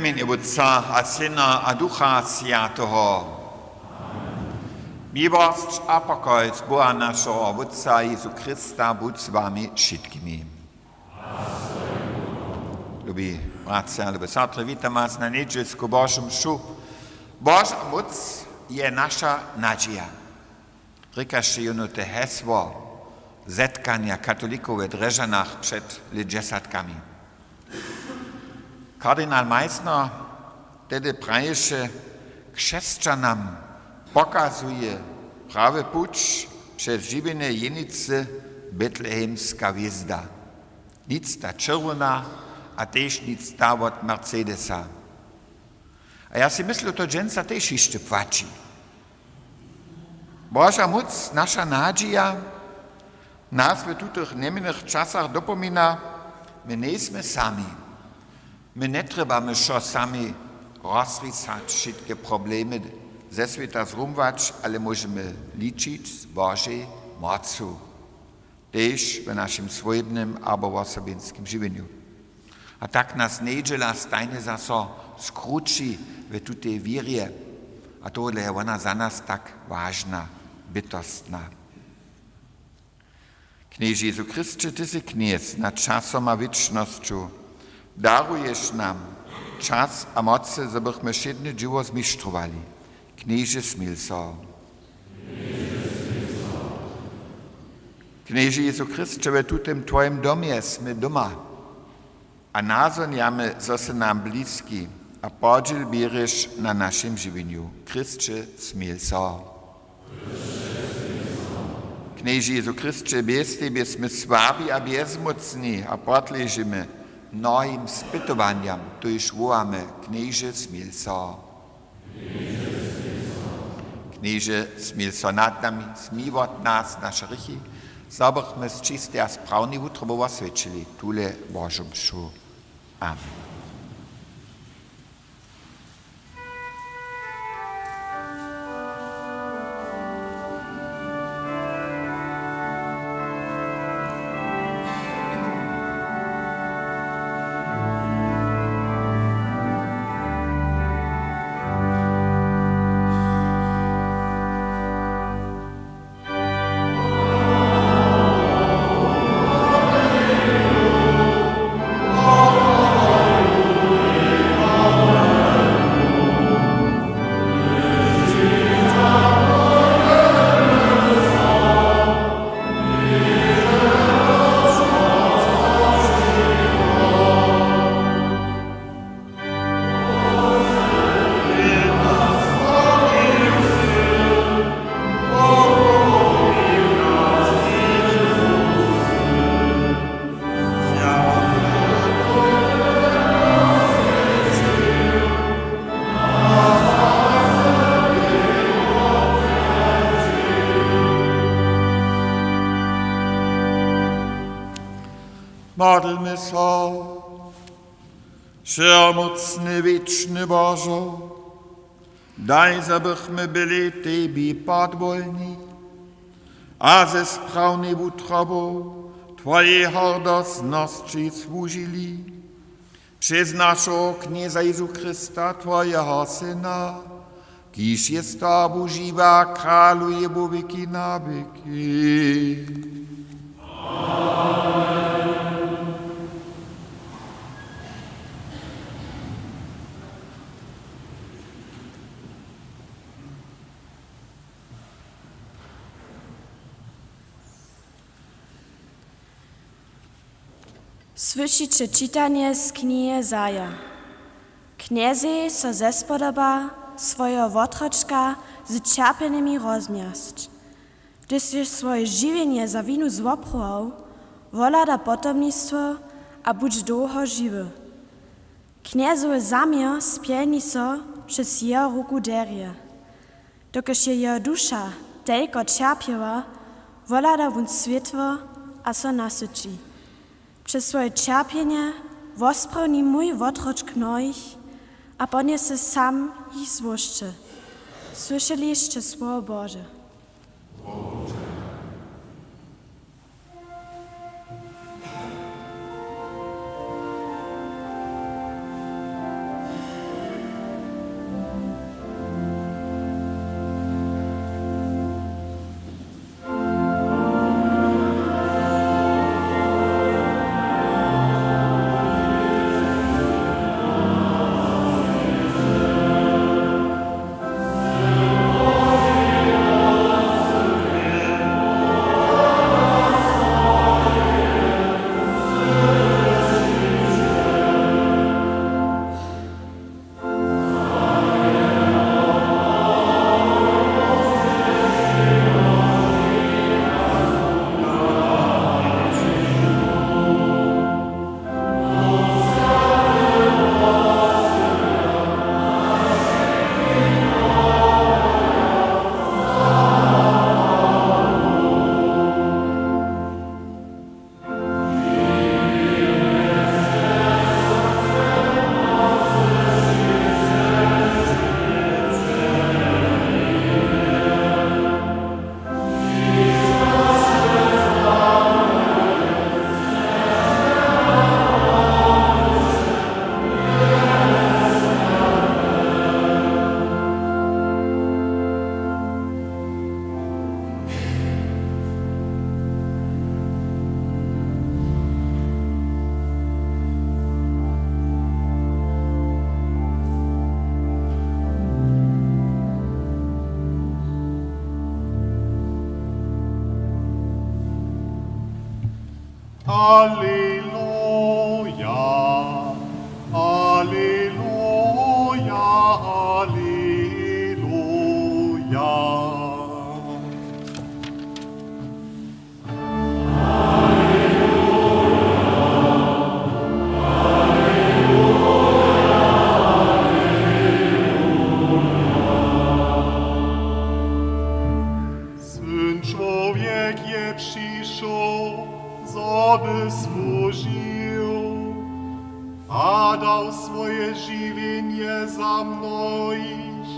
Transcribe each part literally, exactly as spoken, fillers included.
Mjenje Wótca a Syna a Ducha Swjateho. Miłosć a pokoj z Boha našeho Wótca Jezu Chrysta budź z wami wšitkimi. Lubi bratřa, lube sotry, witamy was na njedźelsku Božu mšu. Boža móc je naša nadźija, rěkaše jónu te hesło zetkanja katolikow w Drježdźanach před lětdźesatkami. Kardinal Meissner tehdy prajiše: Křesćanam pokazuje prawy puć přez žiwjenje jenicy betlehemska hwězda. Nic ta čerwjena a tež nic ta wot Mercedesa. A ja sej myslu, to dźensa tež hišće płaći. Boža móc, naša nadźija, nas w tutych njemjenych časach dopomina: My njejsmy sami. My njetrjebamy wšo sami rozrisać, wšitke problemy ze swěta zrumwać, ale móžemy ličić z Božej mocu, tež w našim swójbnym abo wosobinskim žiwjenju. A tak nas njedźela stajnje zaso skrući w tutej wěrje. A tohodla je wona za nas tak wažna, bytostna. Knježe Jezu Chrysće, ty sy Knjez nad časom a wěčnosću. Daruješ nam čas a mocy, zo bychmy wšědne dźěło zmištrowali. Knježe, smil so. Knježe Jezu Chrysće, we tutym twojim domje smy doma a nazhonjamy, zo sy nam bliski a podźěl běreš na našim žiwjenju. Chrysće, smil so. Knježe Jezu Chrysće, bjez tebje smy słabi a bjezmócni a podležimy mnohim spytowanjam, tuž wołamy: Knježe, smil so. Knježe, smil so nad nami, zmij wot nas naše hrěchi, zo bychmy z čistej a sprawnej wutrobu woswjećili tule Božu mšu. Amen. Modlmy so. Wšehomócny, wěčny Božo, daj, zo bychmy byli tebi podwólni a ze sprawnej wutrobou twojej hordosnosći słužili přez našeho Knjeza Jezu Chrysta, twojeho Syna, kiž je z tobu žiwy a kraluje wo wěki na wěki. Słyšiće čitanje z knihe Jezaja. Knjezej so zespodoba swojeho wotročka z ćerpjenymi rozmjasć. Hdyž je swoje žiwjenje za winu zwopruwał, wohlada potomnistwo a budź dołho žiwy. Knjezowy zaměr spjelni so přez jeho ruku derje. Dokelž je jeho duša telko ćerpjeła, wohlada wón swětło a so nasyći. Přez swoje ćerpjenje wosprawiedni mój wotročk mnohich a ponjese sam jich złožcy. Słyšeli sće słowo Bože. Aleluja, aleluja, aleluja. Syn čłowjek je přišoł, zo by słužił a dał swoje žiwjenje za mnohich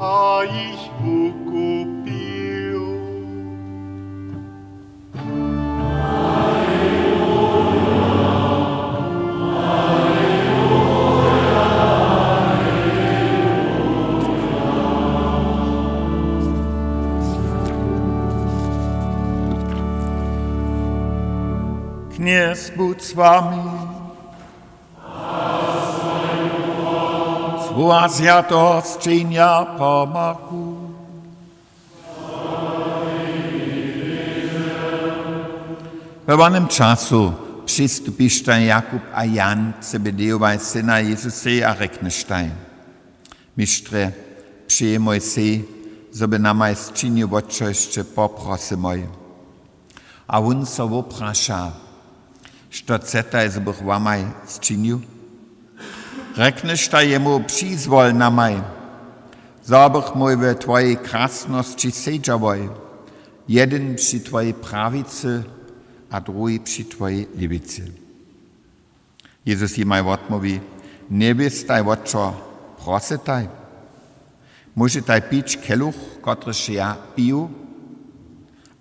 a jich wukupił. Knjez budź z wami. Słowa swjateho sćenja pomhachu. We wonym času přistupištaj Jakub a Jan, Zebedejowaj syna, Jezusej a rjeknyštaj: Mištrje, přejemoj sej, zo by namaj sčinił wot čožče, poprosymoj. A wón so wopraša: Što chcetaj, zo bych wamaj sčinił? Rjeknyštaj jemu: Přizwol namaj, zo bychmoj we twojej krasnosći sedźałoj, jedyn při twojej prawicy a druhi při twojej lěwicy. Jezus jimaj wotmołwi: Njewěstaj, wo čo prosytaj? Móžetaj pić keluch, kotryž ja piju?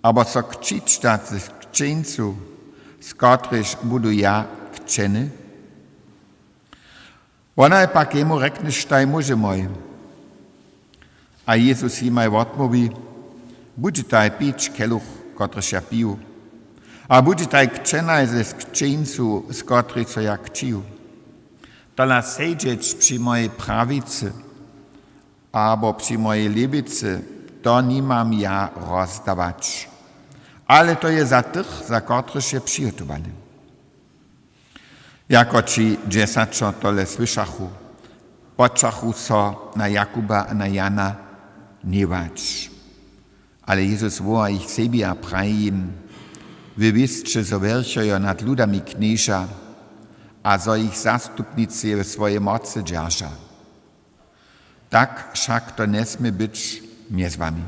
Abo so křičdać ze křćeńcu, z kotrychž budu ja křćeny? Wonaj pak jemu rjeknyštaj: Móžemoj. A Jezus jimaj wotmołwi: Budźetaj pić keluch, kotryž ja piju, a budźetaj křćenaj ze křćeńcu, z kotrychž so ja křćiju. Tola sedźeć při mojej prawicy abo při mojej lěwicy, to nimam ja rozdawać, ale to je za tych, za kotrychž je přihotowane. Jako ći dźesaćo tole słyšachu, počachu so na Jakuba a na Jana hněwać. Ale Jezus woła jich sebi a praji jim: Wy wěsće, zo wjerchajo nad ludami knježa a zo jich zastupnicy we swojej mocy dźerža. Tak wšak to njesmě być mjez wami.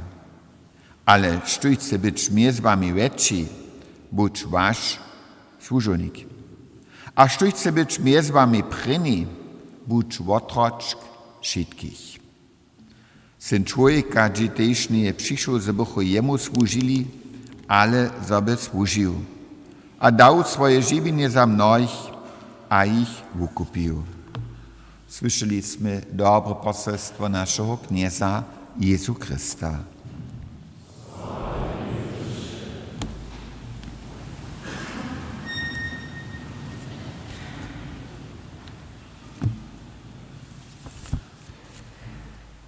Ale štóž chce być mjez wami wjetši, budź waš słužownik. A štóž chce być mjez wami prěni, budź wotročk wšitkich. Syn čłowjeka dźě tež njeje přišoł, zo bychu jemu słužili, ale zo by słužił a dał swoje žiwjenje za mnohich a jich wukupił. Słyšeli smy dobre poselstwo našeho Knjeza Jezu Chrysta.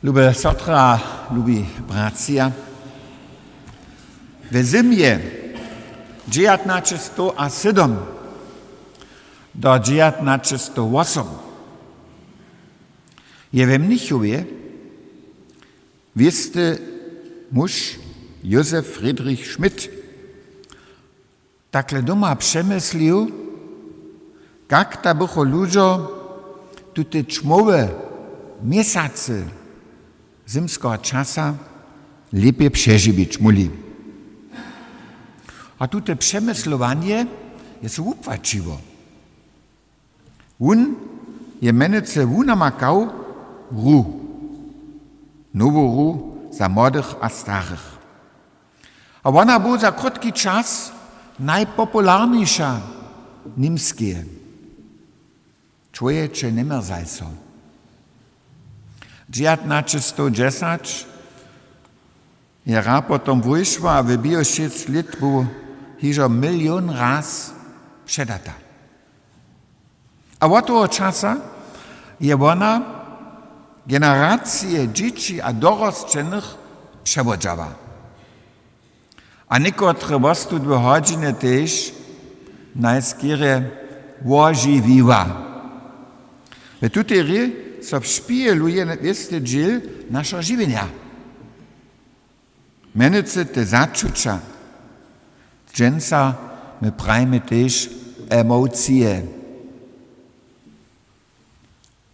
Lube sotry a lubi bratřa, we zymje dźewjatnaće stow a sydom do dźewjatnaće stow wosom je we Mnichowje wěsty muž Józef Friedrich Schmidt takle doma přemyslił, kak da bychu ludźo tute ćmowe měsacy zymskeho časa lěpje přežiwić móhli. A tute přemyslowanje je so wupłaćiło. Wón je mjenujcy wunamakał hru, nowu hru za młodych a starych. A wona bu za krótki čas najpopularniša w Němskeje. Čłowječe, njemjerzaj so. Dźewjatnaće stow dźesać je hra potom wyšła a w běhu šěsć lět bu hižo milion raz předata. A wot toho časa je wona generacije dźěći a dorosćenych přewodźała. A někotre wostudłe hodźiny tež najskerje wožiwiła. W tutej hrě so přiwěluje wěsty dźěl našeho žiwjenja. Mjenujcy te začuća. Dźensa my prajimy tež emocije.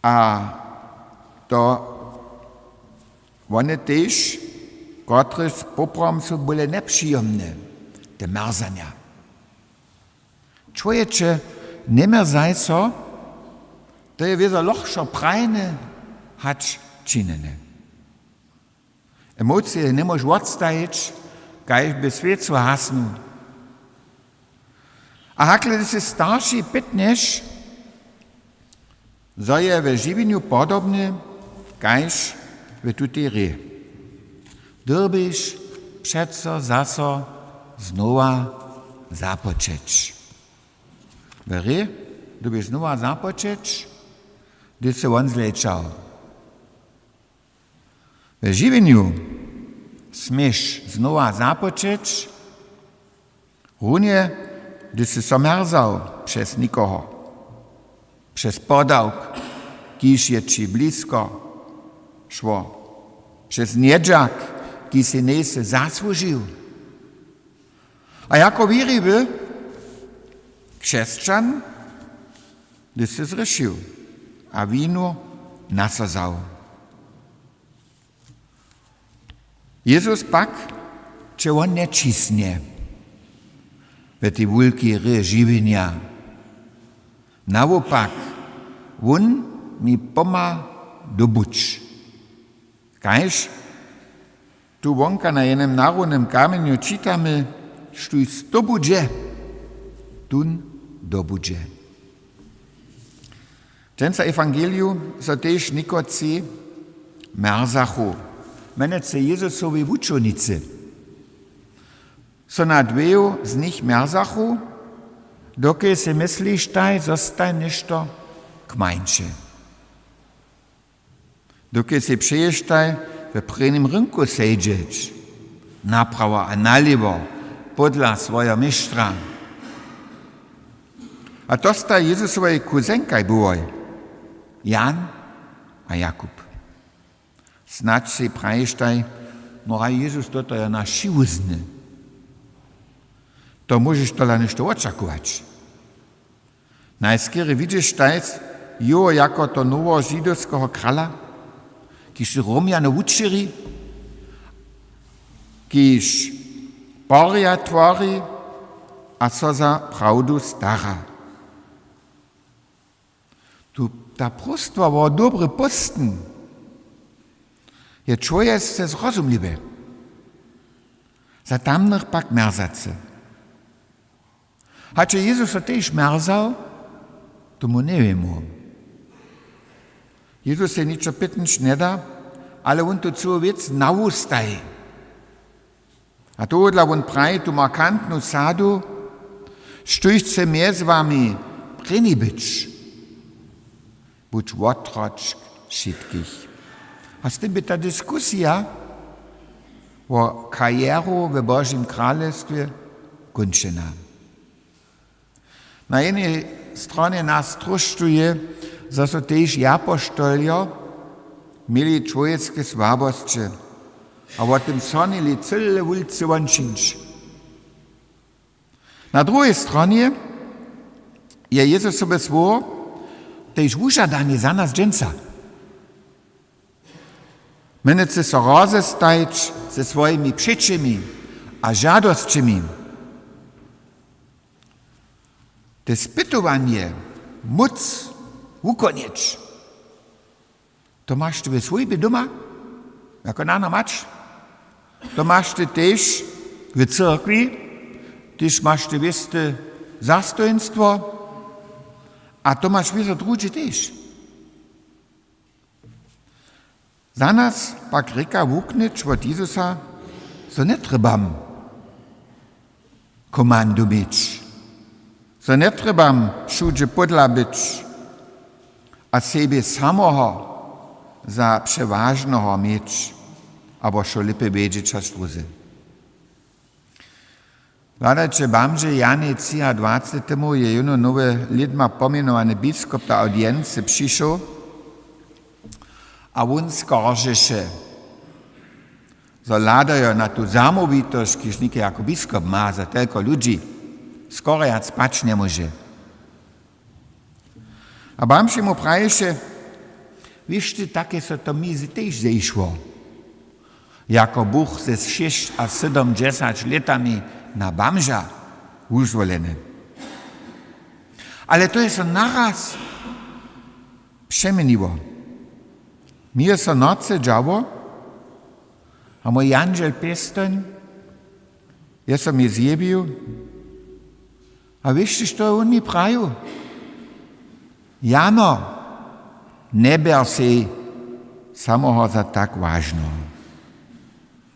A to wone tež, kotrež poprawom su byle njepřijomne, te mrzanja. Čłowječe, njemrzaj so, to je wězo lochšo prajne hač činjene. Emocije njemóžu wotstajić, kaž by swěcu hasnył. A hakle sy starši, pytnješ, zo je we žiwjenju podobne kaž w tutej hrě. Dyrbiš přeco zaso znowa započeć. We hrě dyrbiš znowa započeć, hdyž sy won zlečał. We žiwjenju směš znowa započeć, runje hdyž sy so mjerzał přez někoho, přez podawk, kiž je ći blisko šło, přez njedźak, kiž sy njejsy zasłužił. A jako wěriwy křesćan, hdyž sy zhrěšił a winu na so wzał. Jezus pak će won njećisnje we tej wulkej hrě žiwjenja. Nawopak, wón mi pomha dobuć. Kaž tu wonka na jenym narownym kamjenju čitamy, štóž zdobudźe, tón dobudźe. Dźensa w ewangeliju so tež někotři mrzachu, mjenujcy Jezusowi wučownicy. So na dweju z nich mrzachu, dokelž sej myslištaj, zo staj něšto kmańše. Dokelž sej přeještaj w prěnim rynku sedźeć, naprawo a nalěwo, podla swojeho měštra. A to staj Jezusowej kuzenkaj byłoj, Jan a Jakub. Snadź sej prajištaj: „No a Jezus, to, to je naš přiwuzny. To móžeš tola něšto wočakować.“ Najskerje widźeštaj jeho jako to noweho židowskeho krala, kiž Romjanow wučeri, kiž porjad twori a so za prawdu stara. Tu ta próstwa wo dobry póstn je čłowjesce zrozumliwe, za tamnych pak mrzace. Hač je Jezus so tež mrzał, tomu njewěmu. Jezus sej ničo pytnyć njeda, ale wón tu cyłu wěc nawustaji. A tohodla wón praji tu markantnu sadu: „Štóž chce mjez wami prěni być, budź wotročk wšitkich.“ A z tym by ta diskusija wo karjeru w Božim kralestwje kónčena. Na jenej stronje nas trošćuje, zo so tež japoštoljo měli čłowjeske słabosće a wo tym sonili cyle wulcy wončinć. Na druhej stronje je Jezusowe słowo tež wužadanje za nas dźensa. Mjenujcy so rozestajić ze swojimi přećimi a žadosćemi. Te spytowanje móc wukonjeć, to maš ty w swójbje doma, jako nana mać. To maš ty tež w cyrkwi, hdyž maš ty wěste zastojnstwo, a to maš wězo druhdźe tež. Za nas pak rěka wuknyć wot Jezusa, zo njetrjebam komandu měć, zo njetrjebam wšudźe pódla być a sebje samoho za přewažneho měć abo wšo lěpje wjedźeć hač druzy. Hladajće, bamže Janej třiadwacetemu je jónu nowy lědma pomjenowany biskop do audiency přišoł a wón skoržeše, zo hladajo na tu zamołwitosć, kiž něke jako biskop ma za telko ludźi, skorjac spać njemóže. A bamž jemu praješe: „Wiš ty, take so to mi z-, tež zešło, jako buch ze šěsć a sydomdźesać lětami na bamža wuzwoleny. Ale to je so naraz přeměniło. Mi je so w nocy dźało a mój jandźel pěstoń je so mi zjewił. A wiš ty, što je wón mi prajił? Jano, njeber sej samoho za tak wažneho.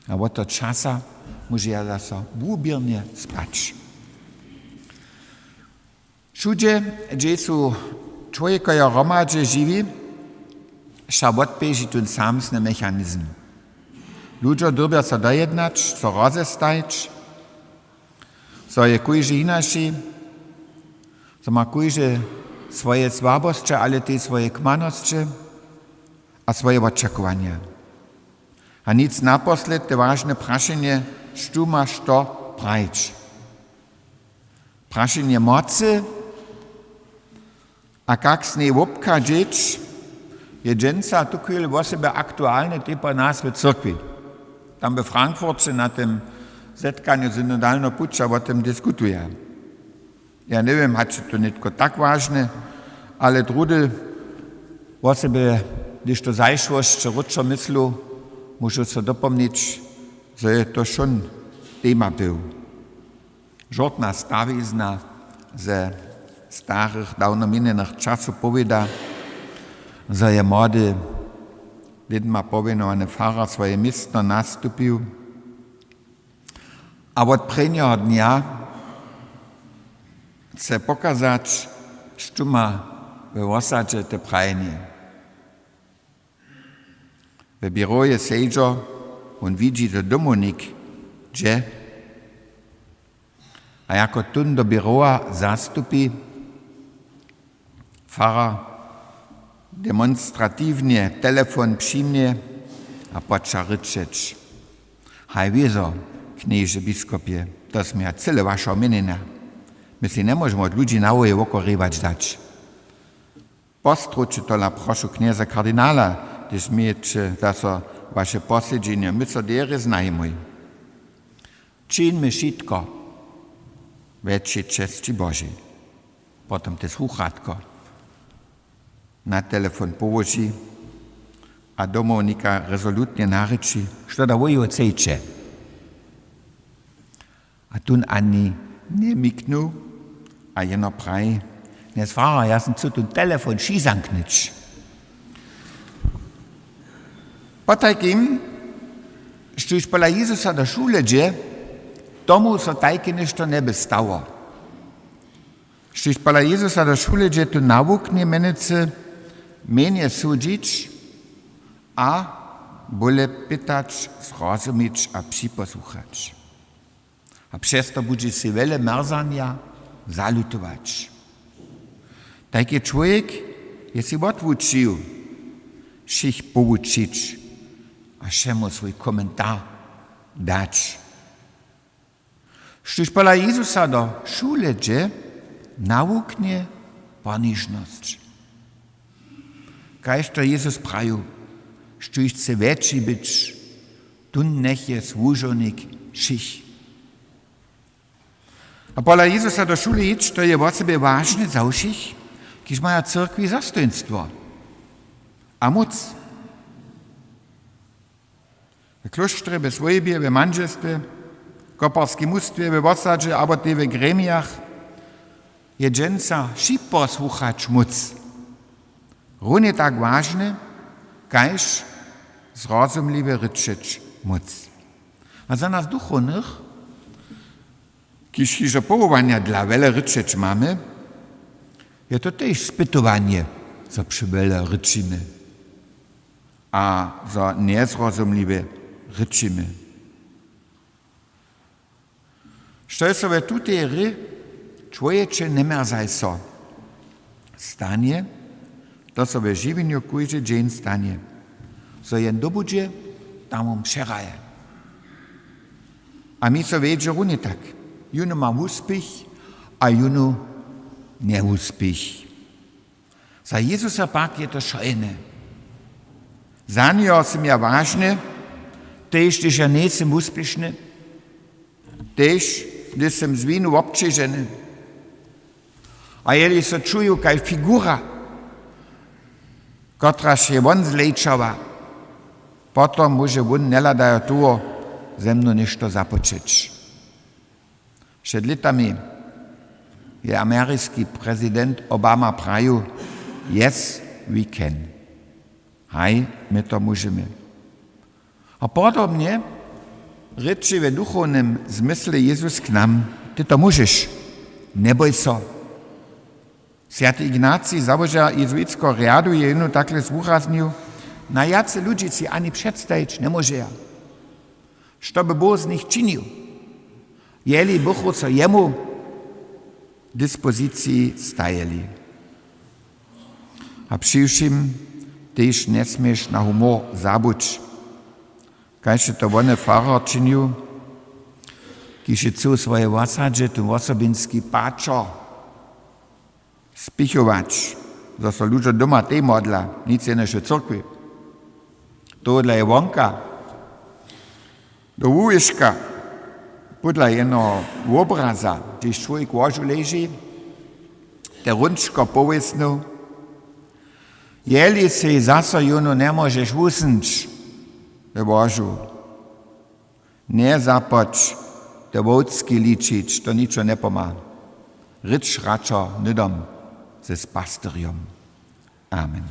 A wot toho časa móžu ja zaso wuběrnje spać.“ Wšudźe, hdźež su čłowjekowe hromadźe žiwi, wša wotběži tón samsny mechanizm. Ludźo dyrbja so dojednać, so rozestajić, zo je kóždy hinaši, zo ma kóždy swoje słabosće, ale tež swoje kmanosće a swoje wočakowanja. A nic naposled, to wažne prašenje: štó maš to prajić? Prašenje mocy a kak z njej wobchadźeć, je dźensa tuchwil wosebje aktualne tež po nas w cyrkwi. Tam we Frankfurće na tym zetkanju synodalneho puća wo tym diskutuja. Ja njewěm, hač je to nětko tak wažne, ale druhdy, wosebje hdyž to zašłosće wróćo myslu, móžu so dopomnić, zo je to wšón tema był. Žórtna stawizna ze starych, dawno minjenych časow powěda, zo je młody, lědma powěnowany farar swoje městno nastupił a wot prěnjeho dnja chce pokazać, štó ma we wosadźe te prajene. We běroje sedźo, wón widźi, zo Domownik dźe, a jako tón do běrowa zastupi, farar demonstratiwnje telefon přimnje a poča rěčeć: „Haj wězo, knježe biskopje, to směja cyle wašeho měnjenja. My sej njemóžemy wot ludźi na hłowje wokorěwać dać.“ „Postrowće tola, prošu, knjeza kardinala, hdyž mějeće zaso waše posedźenje, my so derje znajimoj.“ „Čińmy wšitko we wšej česći Božej.“ Potom te słuchatko na telefon połoži a Domownika rezolutnje narěči: „Što da wojeju chceće?“ A tón ani njemiknył a jeno praji: „Knjez farar, ja sym chcel tón telefon přizanknyć.“ Potajkim, štóž pola Jezusa do šule dźe, tomu so tajke něšto njeby stało. Štóž pola Jezusa do šule dźe, tón nawuknje mjenujcy mjenje sudźić a bóle pytać, zrozumić a připosłuchać. A přez to budźe sej wjele mrzanja zalutować. Tajki čłowjek je sej wotwučił wšěch powučić a wšemu swój komentar dać. Štóž pola Jezusa do šule dźe, nawuknje ponižnosć. Kaž to Jezus prajił: „Štóž chce wjetši być, tón njech je słužownik wšěch.“ A pola Jezusa do šule jěć, to je wosebje wažne za wšěch, kiž maja w cyrkwi zastojnstwo a móc. W klóštrje, we swójbje, we mandźelstwje, w koparskej mustwje, we wosadźe abo tež w gremijach je dźensa připosłuchać móc. Runje tak wažne, kaž zrozumliwje rěčeć móc. A za nas duchownych, kiž hižo powołanja dla wjele rěčeć mamy, je to tež spytowanje, zo přewjele rěčimy a zo njezrozumliwje rěčimy. Što je so we tutej hry, čłowječe, nemjerzaj so, stanje, to so we žiwjenju kóždy dźeń stanje. Zo jen dobudźe, tam wón přehraje. A mi so wjedźe runje tak. Jónu ma wuspěch a jónu njewuspěch. Za Jezusa pak je to wšojedne. Za njeho sym ja wažny, tež hdyž ja njejsym wuspěšny, tež hdyž sym z winu wobćeženy. A jeli so čuju kaž figura, kotraž je wón zlejčała, potom móže wón njehladajotowho ze mnu něšto započeć. Před lětami je ameriski prezident Obama prajił: „Yes, we can.“ Haj, my to móžemy. A podobnje rěči w duchownym zmysle Jezus k nam: „Ty to móžeš, njebój so.“ Swjaty Ignacij, załoža jezuitskeho rjadu, je jónu takle zwuraznił: „Najwjace ludźi sej ani předstajić njemóžeja, što by Bóh z nich činił, jeli bychu so jemu k dispoziciji stajili.“ A přiwšěm tež njesměš na humor zabuć, kaž je to wone farar činił, kiž je chcył w swojej wosadźe tón wosobinski paćo spěchować, zo so ludźo doma tej modla, nic jenož w cyrkwi. Tohodla je wonka do wuwěška, pódla jenoho wobraza, hdźež čłowjek w łožu leži, te hrónčko powěsnył: „Jeli sej zaso jónu njemóžeš wusnyć we łožu, njezapoč te wowcki ličić, to ničo njepomha. Rěč radšo hnydom z pastyrjom.“ Amen.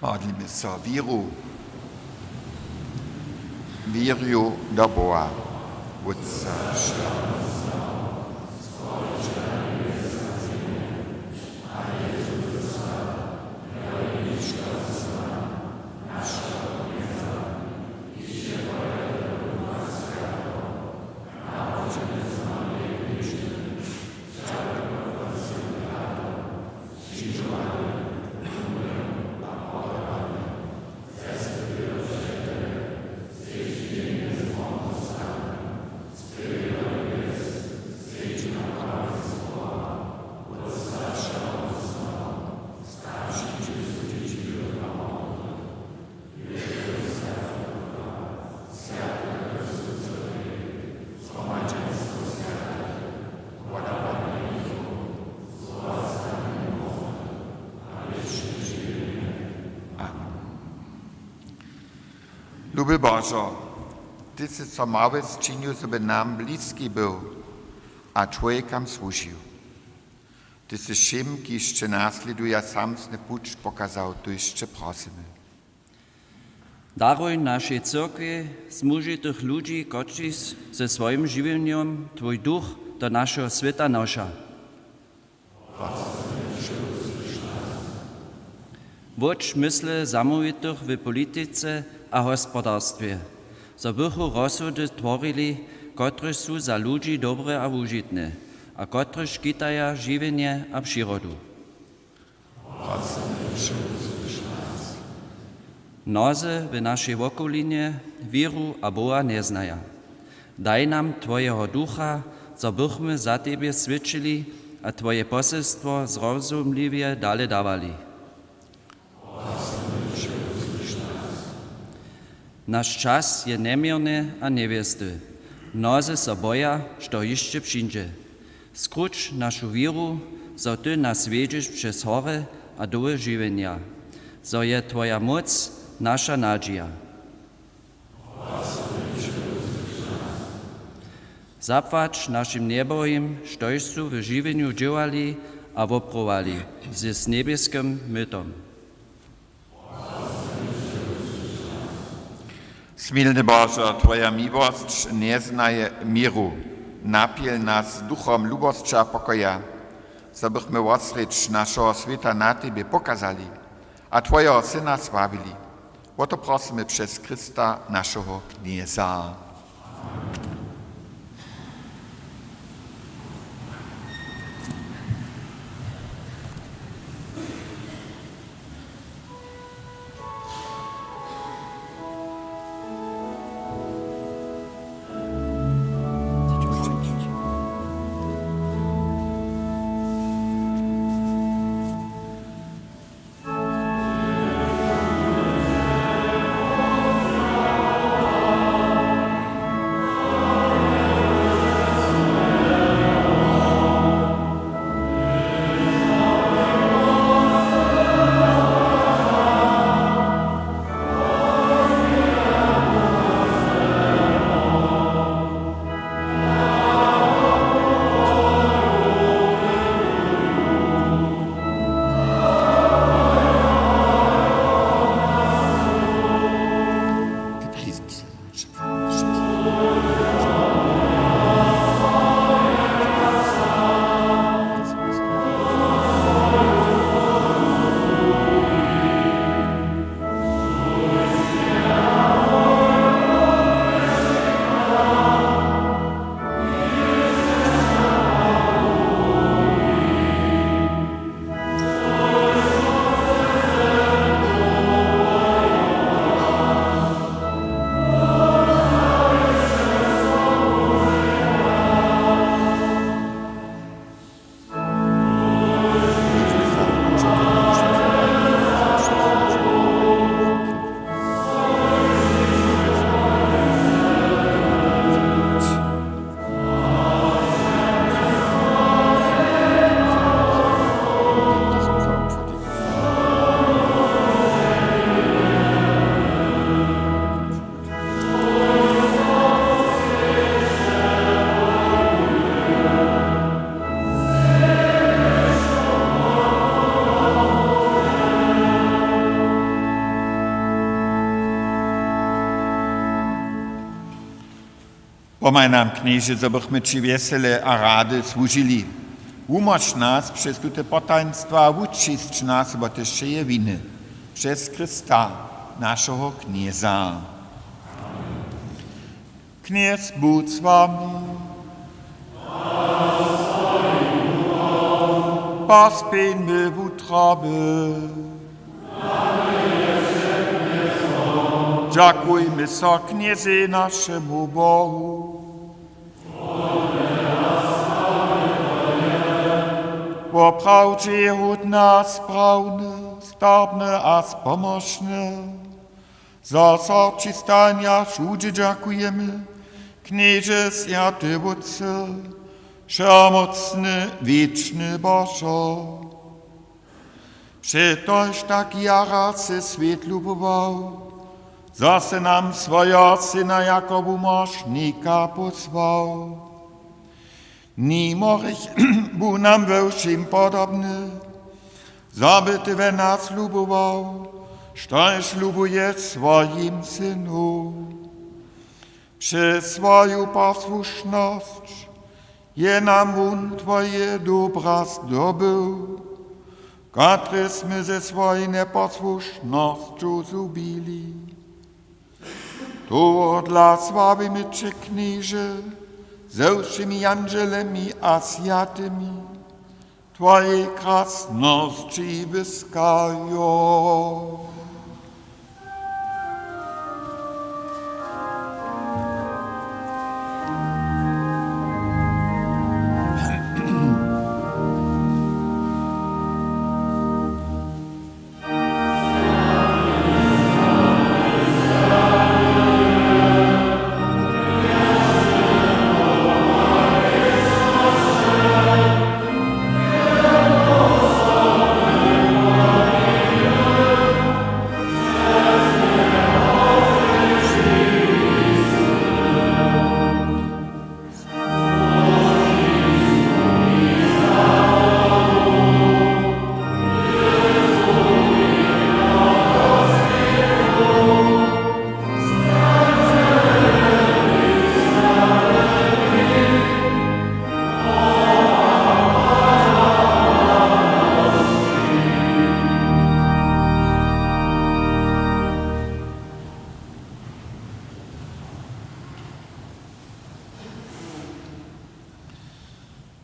Modlimy so. Wěru. Wěrju do Boha, Wótca. Luby Božo, ty sy so małe sčinił, zo by nam bliski był a čłowjekam słužił. Ty sy wšěm, kiž će naslěduja, samsny puć pokazał, tuž će prosymy. Daruj našej cyrkwi słužitych ludźi, kotřiž ze swojim žiwjenjom twój duch do našeho swěta noša. Wótš mysle zamołwitych w politice a hospodarstwje, zo bychu rozsudy tworili, kotrež su za ludźi dobre a wužitne, a kotrež škitaja žiwjenje a přirodu. Mnozy w našej wokolinje wěru a Boha njeznaja. Daj nam twojeho ducha, zo bychmy za tebje swědčili a twoje poselstwo zrozumliwje dale dawali. Naš čas je njeměrny a njewěsty. Mnozy so boja, što hišće přińdźe. Skruć našu wěru, zo ty nas wjedźeš přez hory a doły žiwjenja, zo je twoja móc naša nadźija. Zapłać našim njebohim, štož su w žiwjenju dźěłali a woprowali z njebjeskim mytom. Smilny Božo, twoja miłosć njeznaje měru. Napjel nas duchom lubosće a pokoja, Zo bychmy wotsrěč našeho swěta na tebje pokazali a twojeho Syna sławili. Wo to prosymy přez Chrysta, našeho Knjeza. Pomhaj nam, Knježe, zo bychmy ći wjesele a rady słužili. Wumóž nas přez tute potajnstwa a wučisć nas wot wšeje winy. Přez Chrysta, našeho Knjeza. Knjez budź z wami. Pospěńmy wutroby. Dźakujmy so Knjezej, našemu Bohu. Woprawdźe je hódne a sprawne, skarbne a spomóžne, zo so ći stajnje a wšudźe dźakujemy, Knježe, swjaty Wótče, wšehomócny, wěčny Božo. Přetož tak jara sy swět lubował, zo sy nam swojeho Syna jako wumóžnika pósłał. Nimo hrěch bu nam we wšěm podobny, zo by ty we nas lubował, štož lubuje swojim Synu. Přez swoju posłušnosć je nam wón twoje dobra zdobył, kotrež smy ze swojej njeposłušnosću zhubili. Tohodla sławimy će, Knježe, ze wšěmi jandźelemi a swjatymi. Twojej krasnosći wyskajo.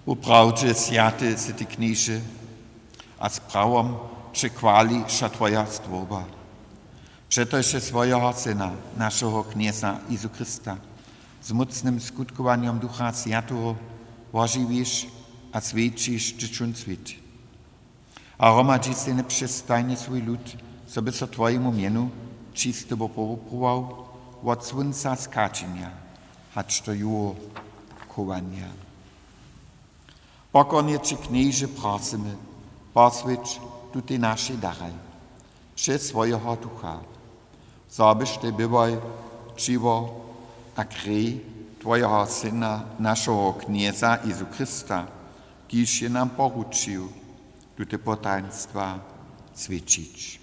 Woprawdźe swjaty sy ty, Knježe, a z prawom přechwališa twoja stwórba. Přetož sy swojeho Syna, našeho Knjeza Jezu Chrysta, z mócnym skutkowanjom Ducha Swjateho wožiwiš a swjećiš, hdyž wón swěći. A hromadźiš sej njepřestajnje swój lud, zo by so twojemu mjenu čisty woprawdźował wot słónca schaćenja hač do juho chowanja. Pokornje će, Knježe, prosymy, poswjeć tutej našej daraj přez swojeho Ducha, zo byštej byłoj ćiwo a krej twojeho Syna, našeho Knjeza Jezu Chrysta, kiž je nam poručił tute potajnstwa swěćić.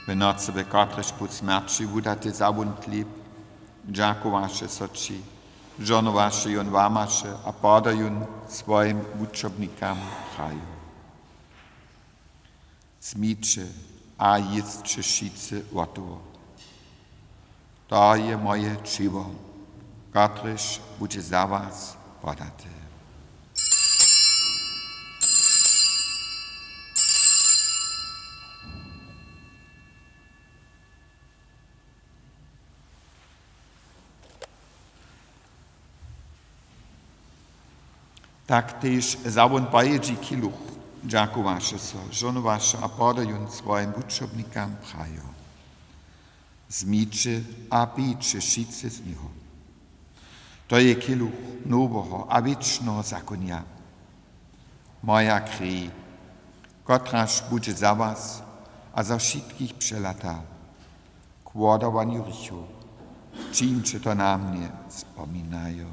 W nocy, w kotryž bu smjerći wudaty za wón chlěb, dźakowaše so ći, žohnowaše jón, łamaše a poda jón swojim wučobnikam, prajo: Wzmiće a jěsće wšitcy wot toho. To je moje ćiwo, kotrež budźe za was podate. Tak tež za wón pojědźi kiluch, dźakowaše so, žohnowaše a poda jón swojim wučobnikam, prajo: Wzmiće a pijće wšitcy z njeho. To je kiluch noweho a wěčneho zakonja, moja krej, kotraž budźe za was a za wšitkich přelata k wodawanju hrěchow. Čińće to na mnje spominajo.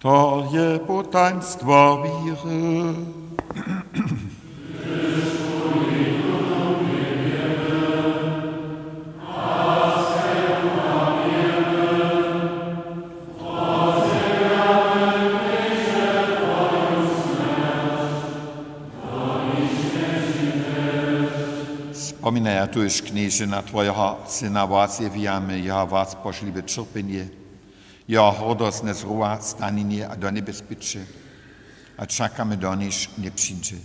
To je potajnstwo wěry. Spominaja tuž, Knježe, na twojeho Syna, wozjewjamy jeho wospožliwe ćerpjenje, jeho hordostne zrowastanjenje a do njebezpěće, a čakamy, doniž njepřińdźe.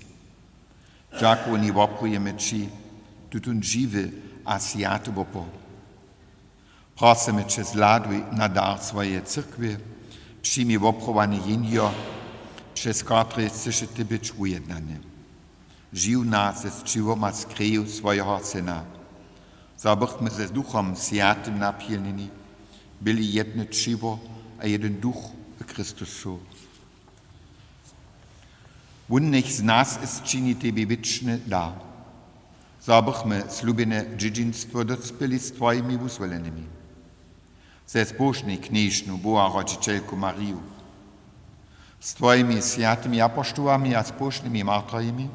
Dźakowanje woprawjemy ći, tutón žiwy a swjaty wopor. Prosymy će, zhladuj na dar swojeje cyrkwje, přijmi woprawjanje jehnjo, přez kotreje chceše ty być wujednany. Žiw nas z ćiwom a z kreju swojeho Syna, zo bychmy z Duchom Swjatym napjelnjeni byli jedne ćiwo a jedyn duch w Chrystusu. Wón njech z nas sčini tebi wěčny dar, zo bychmy slubjene dźědźinstwo docpěli z twojimi wuzwolenymi, ze zbóžnej knježnu, Boha rodźićelku Mariju, z twojimi swjatymi apoštołami a zbóžnymi martyrjemi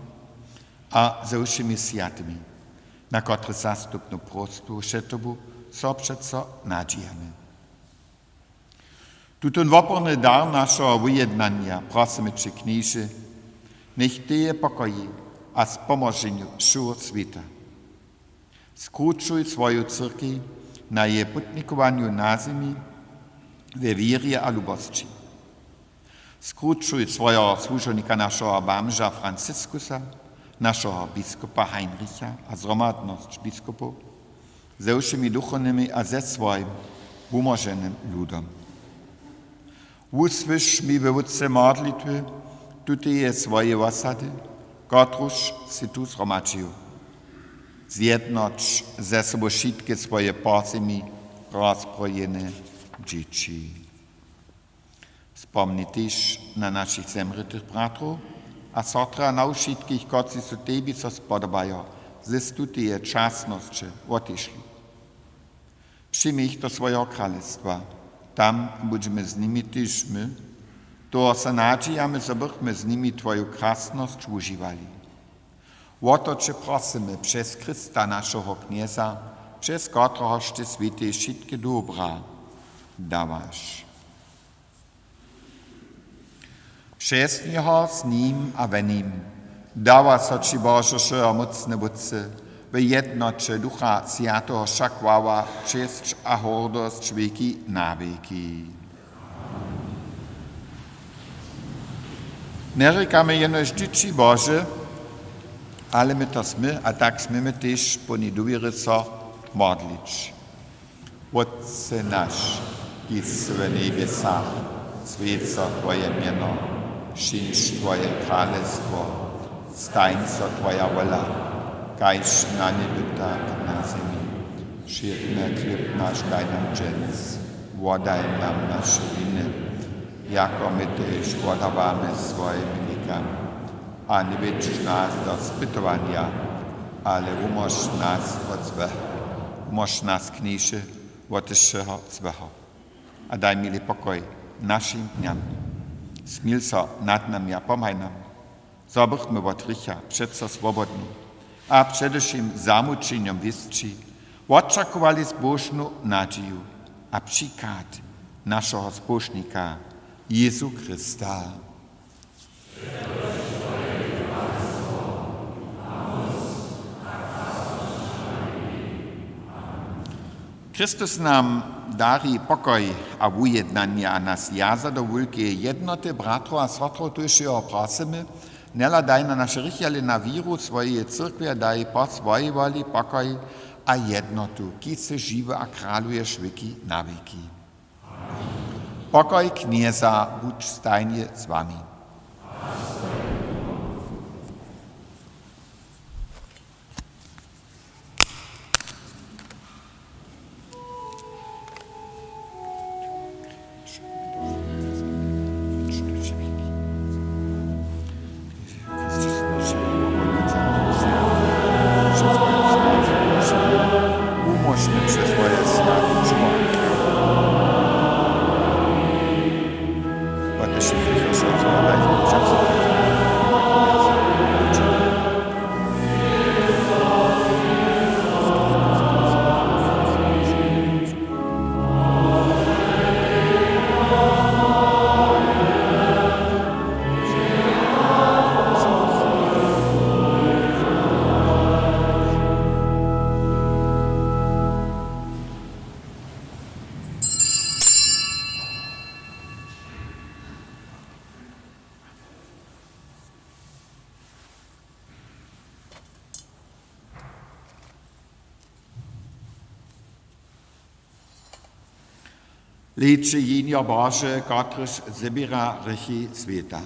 a ze wšěmi swjatymi, na kotrež zastupnu próstwu před tobu so přeco nadźijamy. Tutón woporny dar našeho wujednanja prosymy će, Knježe, njech dźe pokoji a spomoženju wšeho swěta. Skrućuj swoju cyrkej na jeje putnikowanju na zemi we wěrje a lubosći. Skrućuj swojeho słužownika, našeho bamža Franciskusa, našeho biskopa Heinricha a zhromadnosć biskopow ze wšěmi duchownymi a ze swojim wumoženym ludom. Wusłyš mi we wótře modlitwy tuteje swojej wosady, kotruž sy tu zhromadźił. Zjednoć ze sobu wšitke swoje po zemi rozprojene dźěći. Spomni tež na našich zemrětych bratrow a sotry a na wšitkich, kotřiž su tebi so spodobajo, z tuteje časnosće wotešli. Přijmi jich do swojeho kralestwa. Tam budźemy z nimi tež my. Toho so nadźijamy, zo bychmy z nimi twoju krasnosć wužiwali. Wo to će prosymy přez Chrysta, našeho Knjeza, přez kotrehož ty swětej wšitke dobra dawaš. Přez njeho, z nim a we nim dawa so ći, Božo, wšehomócny Wótče, w jednoće Ducha Swjateho wša chwała, česć a hordosć wěki na wěki. Njerěkamy jenož dźěći Bože, ale my to smy a tak směmy tež połni dowěry so modlić. Wótče naš, kiž sy w njebjesach, swjeć so twoje mjeno, přińdź twoje kralestwo, stań so twoja wola, kaž na njebju, tak na zemi. Wšědny chlěb naš daj nam dźens, wodaj nam naše winy, jako my tež wodawamy swojim winikam. A njewjedź nas do spytowanja, ale wumóž nas wot złeho. Wumóž nas, Knježe, wot wšeho złeho. A daj, miłi, pokoj našim dnjam. Smil so nad nami a pomhaj nam, zo bychmy wot hrěcha přeco swobodni a přede wšěm zamućenjom wěsći wočakowali zbóžnu nadźiju a přichad našeho Zbóžnika Jězu Chrysta. Chrystus nam dari pokoj a wujednanje a nas wjaza do wulkeje jednoty bratrow a sestrow. Tuž jeho prosymy, njehladaj na naše hrěchi, ale na wěru swojeje cyrkwje daj po swojej woli pokoj a jednotu, kiž sy žiwy a kraluješ wěki na wěki. Pokoj Knjeza budź stajnje z wami. Hlejće, Jehnjo Bože, kotryž zběra hrěchi swěta.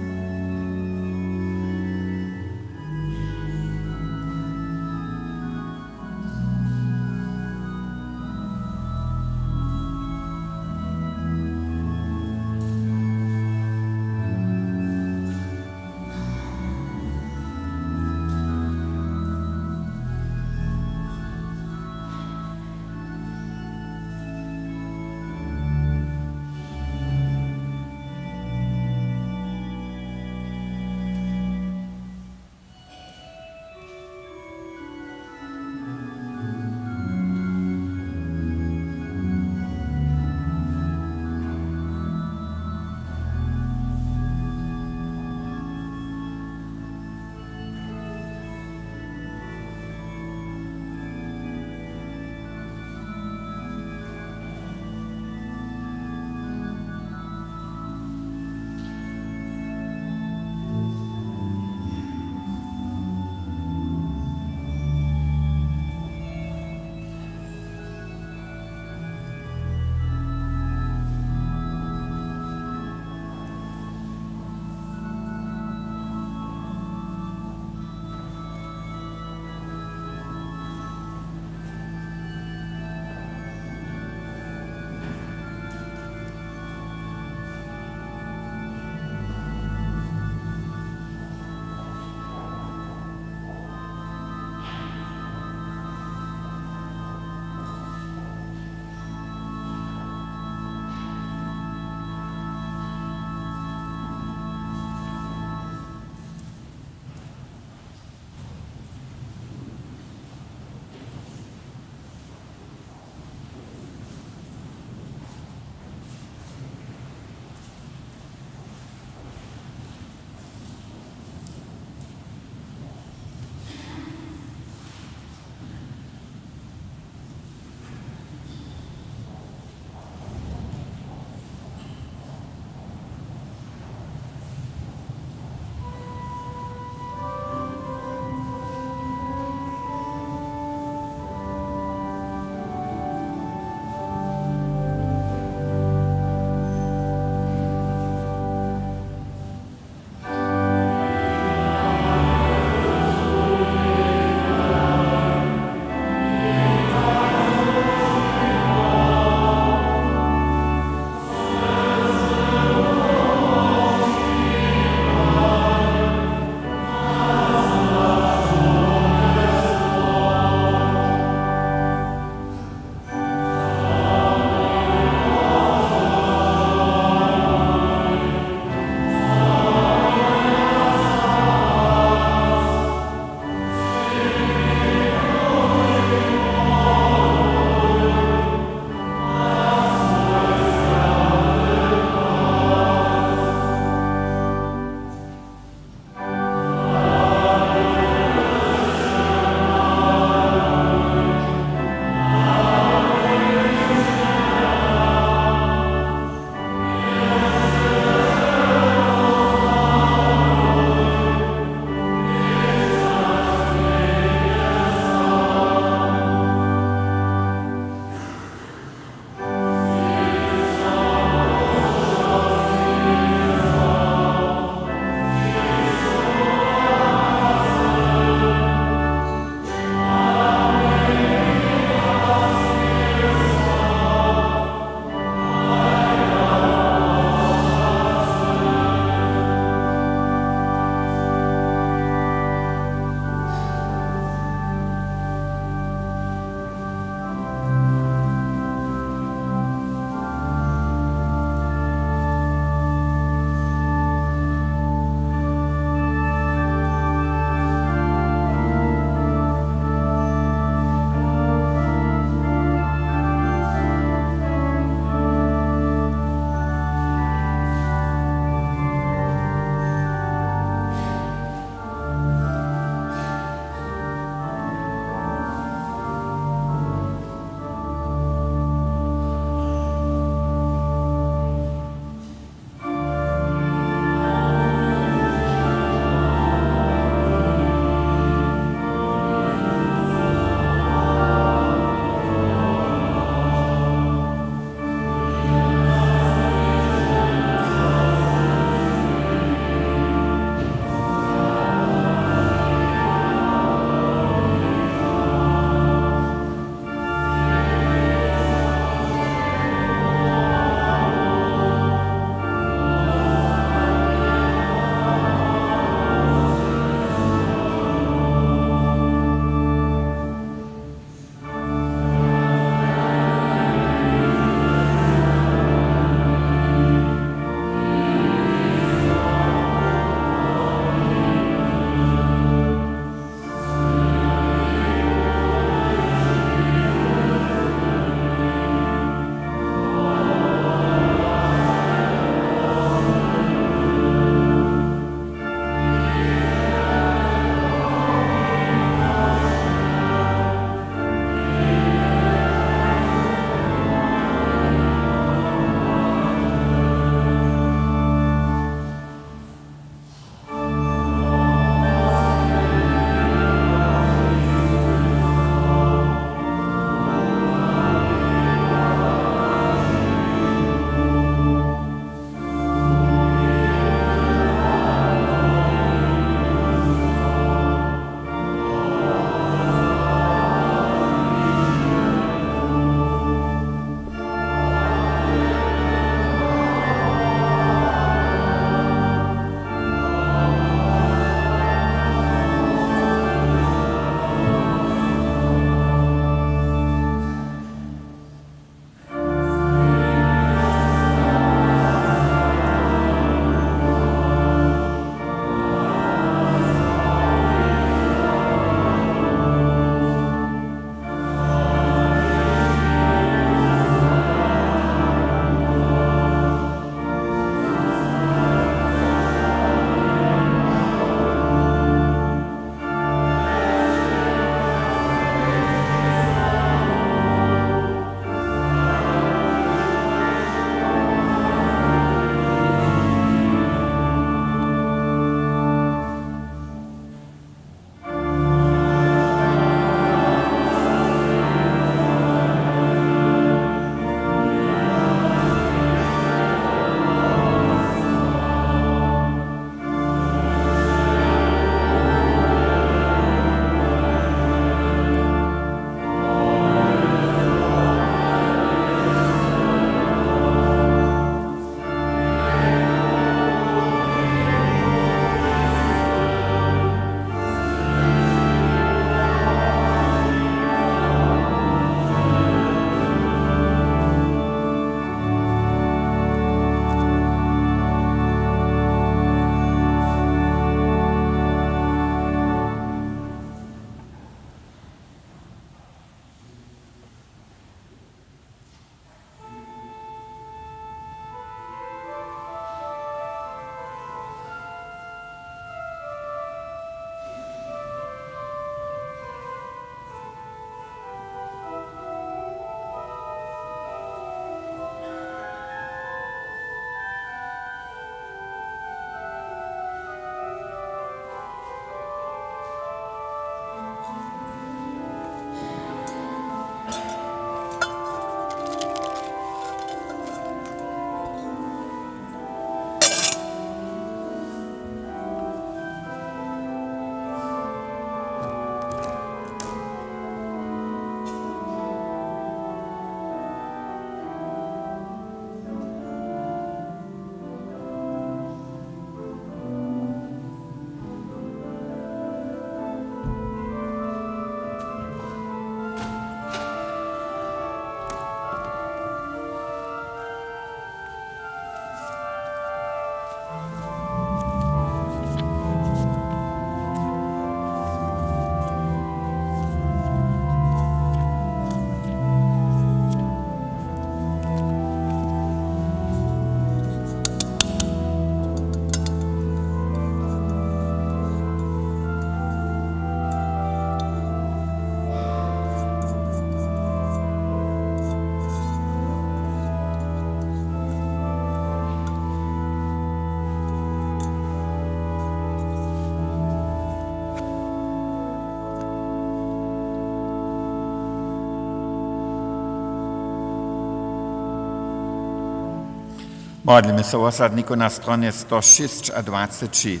Modlimy so wosadnikow na stronje sto šěsć a dwaceći.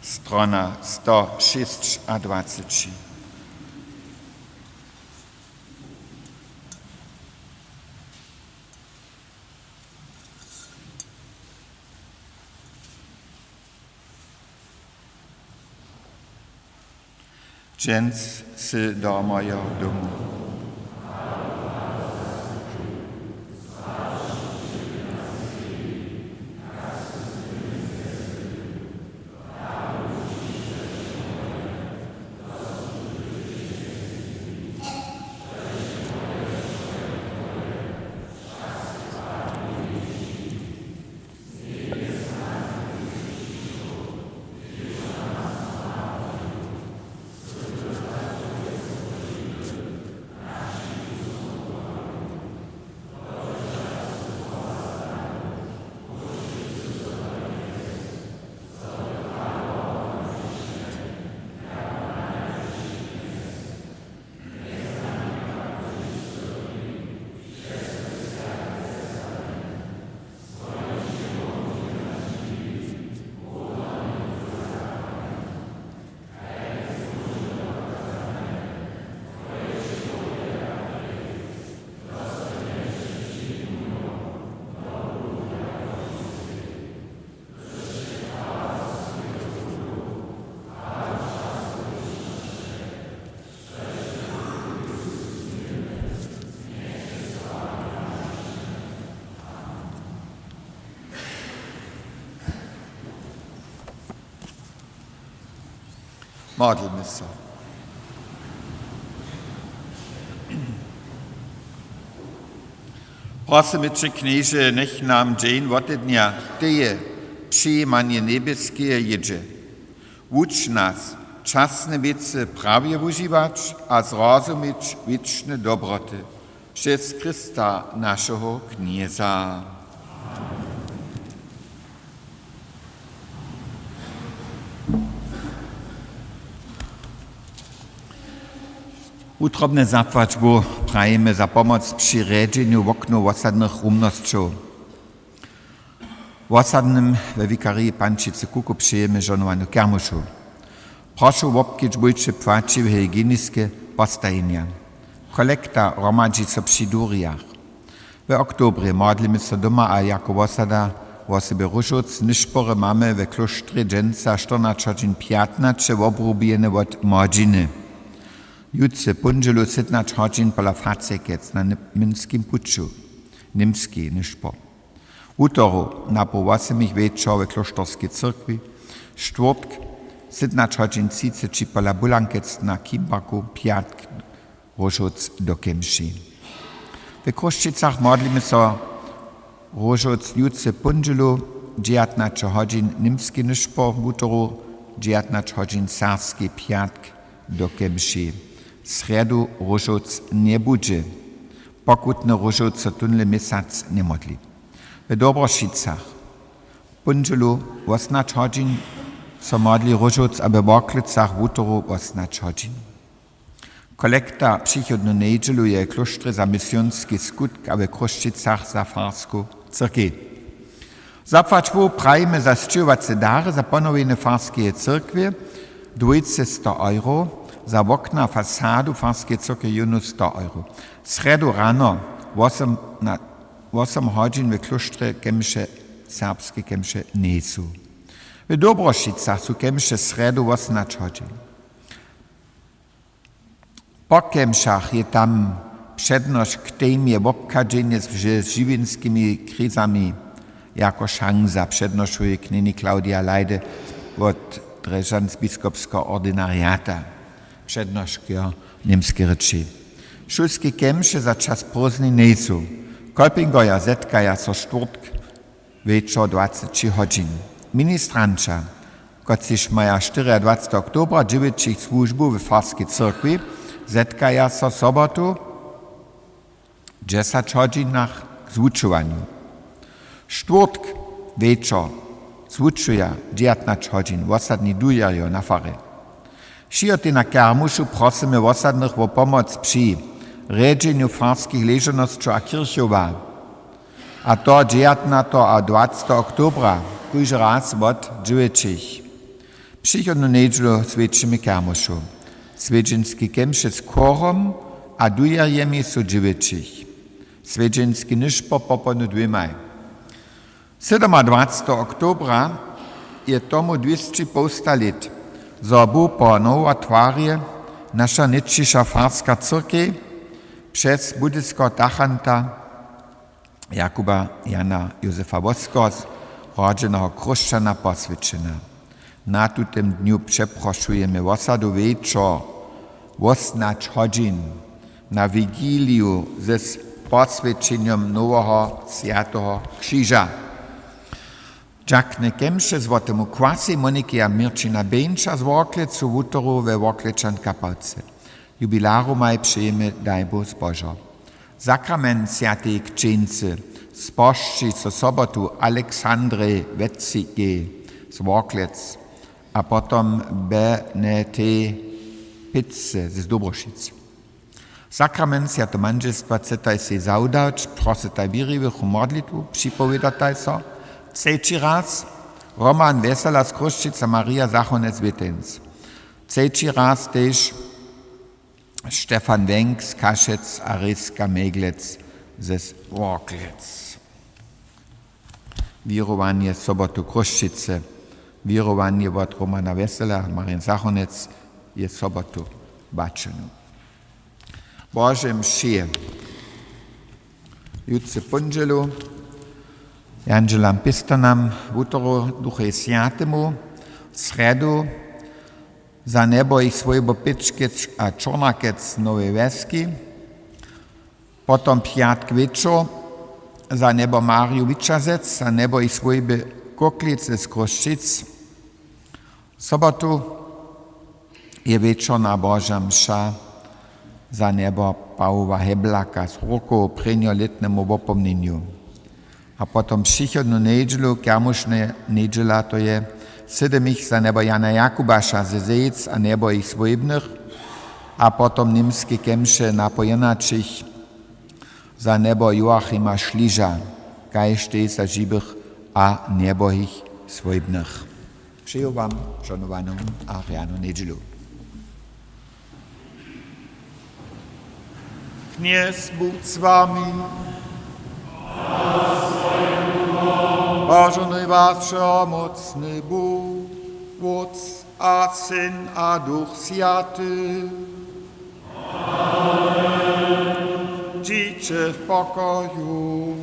Strona sto šěsć a dwaceći. Dźens sy do mojeho domu. Modlmy so. Prosymy će, Knježe, njech nam dźeń wotednja teje přijimanje njebjeskeje jědźe. Wuč nas, časne wěcy prawje wužiwać a zrozumić wěčne dobroty. Přez Chrysta, našeho Knjeza. Wutrobne zapłać Bóh prajimy za pomoc při rjedźenju woknow wosadnych rumnosćow. Wosadnym we wikariji Pančicy Kuku přejemy žohnowanu kermušu. Prošu wobkedźbujće płaćiwe hygieniske postajenja. Kolekta hromadźi so při durjach. We oktobrje modlimy so doma a jako wosada wosebje Róžowc. Nyšpory mamy we klóštrje dźensa štyrnaće hodźin pjatnaće, wobrubjene wot młodźiny. Jutře póndźelu sytnaće hodźin pola Facekec na Ny-, Młynskim puću, Němski nyšpor. Wutoru napoł wosomich wječor we klóšterskej cyrkwi, štwórtk sytnaće hodźin třiceći pola Bulankec na Kimbarku, pjatk Róžowc do Kemši. We Chrósćicach modlimy so Róžowc jutře póndźelu dźewjatnaće hodźin němski nyšpor, wutoru dźewjatnaće hodźin serbski, pjatk do Kemši. Srjedu Róžowc njebudźe, pokutny Róžowc so tónle měsac njemodli. W Dobrošicach póndźelu wosomnaće hodźin so modli Róžowc a we Worklecach wutoru wosomnaće hodźin. Kolekta přichodnu njedźelu je w klóštrje za misionski skutk a we Chrósćicach za farsku cyrkej. Zapłać Bóh prajimy za sćěhowace dary za ponowjenje farskeje cyrkwje, dwójce sto euro, za wokna a fasadu farskeje cyrkwje jónu sto euro. Srjedu rano wosom na wosom hodźin we klóštrje kemše, serbske kemše njejsu. W Dobrošicach su kemše srjedu wosomnaće hodźin. Po kemšach je tam přednošk, chtejm je wobchadźenje z, z žiwjenskimi krizami jako šansa, přednošuje knjeni Claudia Leyde wot Drježdźansbiskopskeho ordinariata. Přednošk jo w němskej rěči. Šulske kemše za čas prózdnin njejsu. Kolpingerjo zetkaja so štwórtk wječor dwaceći hodźin. Ministranća, kotřiž maja štyriadwaceteho oktobra dźěłać jich słužbu we farskej cyrkwi, zetkaja so sobotu dźesać hodźinach k zwučowanju. Štwórtk wječor zwučuja dźewjatnaće hodźin wosadni dujerjo na farje. Při jotej na kermušu prosymy wosadnych wo pomoc při rjedźenju farskich ležownosćow a kirchowa. A to dźewjatnateho a dwaceteho oktobra, kóždy raz wot dźewjećich. Přichodnu njedźelu swjećimy kermušu. Swjedźenski kemše z chórom a dujerjemi su dźewjećich. Swjedźenski nyšpor popołdnju dwěmaj. Sydomadwaceteho oktobra je tomu dwěsći połsta lět, zo bu po nowotwarje naša nětčiša farska cyrkej přez budyskeho tachanta Jakuba Jana Józefa Woskeho z rodźeneho Chróšćana poswjećena. Na tutym dnju přeprošujemy wosadu wječor wosomnaće hodźin na wigiliju ze poswjećenjom noweho swjateho křiža. Dźakne kemše złotemu kwasej Moniki a Měrćina Bjeńša z Worklecu wutoru we Worklećan kapałce. Jubilarumaj přejemy dajbu zbožo. Sakrament swjateje křćeńcy spožči so sobotu Aleksandrej Wecikej z Worklec a potom Benetej Pětce z Dobrošic. Sakrament swjateho mandźelstwa chcetaj sej zawdać, prosytaj wěriwych wo modlitwu, připowědataj so. Třeći raz Roman Wjesela z Chrósćic a Marija Zachonec Wětenc. Třeći raz tež Stefan Wenk z Kašec a Rejska Meglec ze Worklec. Wěrowanje sobotu Chrósćicy. Wěrowanje wot Romana Wjesela a Marije Zachonec je sobotu bačenu. Bože mši. Jutře póndźelu Jandźelam Pistonam, wutoru Duchej Swjatemu, srjedu za njebohich swójbow Pěčkec a Čornakec z Nowej Wjeski, potom pjatk wječor za njeboh Marju Wičazec, za njebohich swójby Kóklic z Chrósćic, sobotu je wječorna Boža mša za njeboh Pawoła Heblaka z Hórkow k prěnjolětnemu wopomnjenju. A potom přichodnu njedźelu, kermušna njedźela, to je sydomich za njeboh Jana Jakubaša ze Zejc a njebohich swójbnych, a potom němske kemše na pó jědnaćich za njeboh Joachima Šliža, kaž tež za žiwych a njebohich swójbnych. Přeju wam šonowanu a rjanu njedźelu. Knjez budź z wami. Požohnuj was wšehomócny Bóh, Wótc a Syn a Duch Swjaty. Dźiće w pokoju.